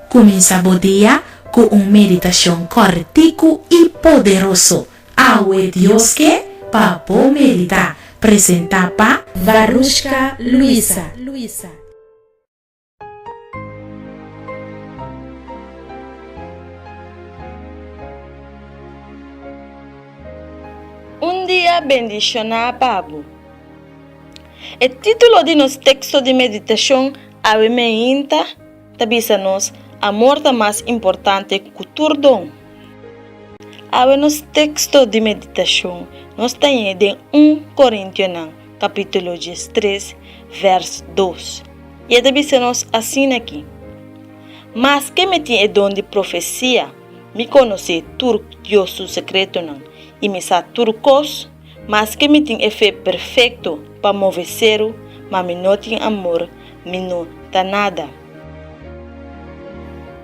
Kuminsá bo dia ku un meditashon kòrtiku i poderoso. Awe Dios ke pa bo meditá. Presentá pa Varushka Luisa. Un dia bendishoná pa bo. E título di nos teksto di meditashon awe meinta ta bisa nos amor ta mas importante ku tur don. Awe nos teksto di meditashon nos ta hañ'é den un Korintionan kapítulo diestres vèrs dos i e ta bisa nos asin'akí, Maske mi tin e don di profesia, mi konosé tur Dios su sekretonan i mi sa tur kos, Maske mi tin e fe perfekto pa move seru, ma mi no tin amor, mi no ta nada.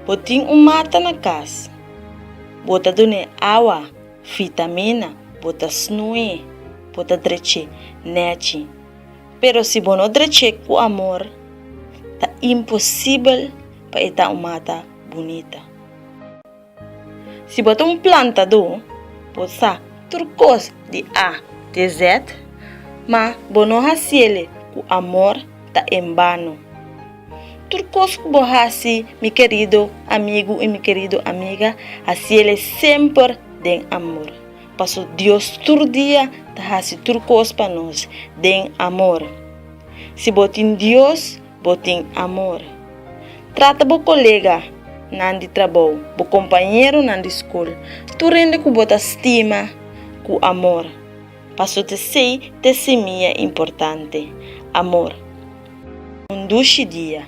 Bo tin un mata na kas. Bo ta dun'é awa, vitamina, bo ta snui'é, bo ta drech'é nèchi. Pero si bo no drech'é ku amor, ta imposibel pa e ta un mata bunita. Si bo ta un plantadó, bo sa tur kos di A te Z, ma bo no hasiele ku amor ta en bano. Tur kos ku bo hasi, mi kerido amigu i mi kerido amiga, hasiele semper den amor. Paso Dios tur dia ta hasi tur kos pa nos den amor. Si bo tin Dios, Bo tin amor. Trata bo kolega nan di trabou, bo kompañeronan di skol, tur hende ku bo ta stima ku amor. Paso ta esei ta e simia importante, amor. Un dushi dia.